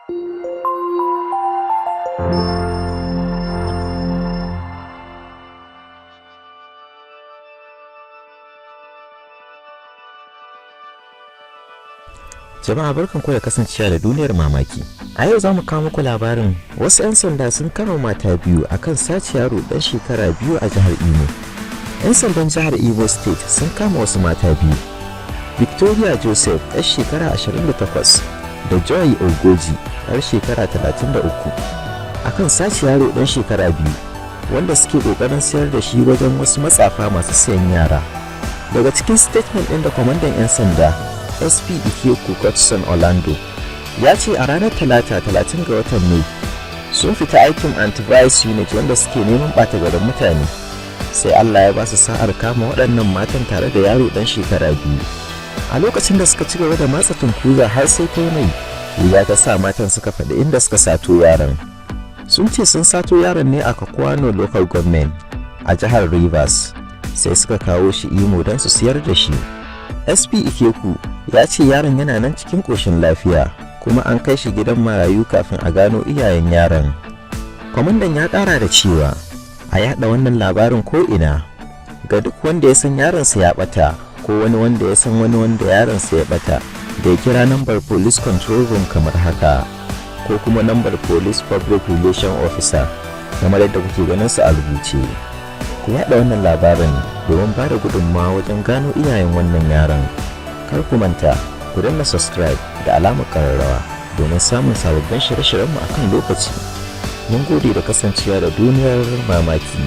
Jama'a, barkan ku da kasancewa da Duniyar Mamaki. A yau za mu kawo muku labarin wasu 'yan sanda sun kama mata biyu akan sace yaro dan shekara 2 a jihar Imo. 'Yan sandan jihar Imo State sun kama wasu mata biyu. Victoria Joseph, 'yar shekara 28, da Joy Ogoji, 'yar shekara 33, akan sace yaro dan shekara 2 wanda suke kokarin sayar da shi wajen wasu matsafa masu sayan yara. Daga cikin statement ɗin da kwamandan 'yan sanda SP Ikeku Godson Orlando ya ce, a ranar Talata 30 ga watan Mai sun fita aikin anti-vice unit wanda suke neman ɓata garin mutane, sai Allah ya ba su sa'ar kama waɗannan matan tare da yaro ɗan shekara 2. A lokacin da suka ci gaba da matsa tunkuza har sai ta mai wuya ta sa matan suka faɗi inda suka sato yaron. Sun ce sun sato yaron ne a Kakwano Local Government a jihar Rivers, sai suka kawo shi Imo don su siyar da shi. SP Ikeku ya ce yaron yana nan cikin ƙoshin lafiya, kuma an kai shi gidan marayu kafin a gano iyayen yaron. Kwamandan ya ƙara da cewa a yada wannan labarin ko'ina ga duk wanda ya san yaronsa ya ɓata, ko wani wanda ya san wani wanda yaronsa ya ɓata, da ya kira nambar police control room kamar haka, ko kuma nambar police public relation officer kamar yadda kuke ganin su a rubuce. Ku yada wannan labarin domin ba da gudunmawa wajen gano iyayen wannan yaron. Kar ku manta ku danna subscribe da alamar kararrawa domin samun sababbin shirye-shiryenmu a kan lokaci. Mun gode da kasancewa da Duniyar Mamaki.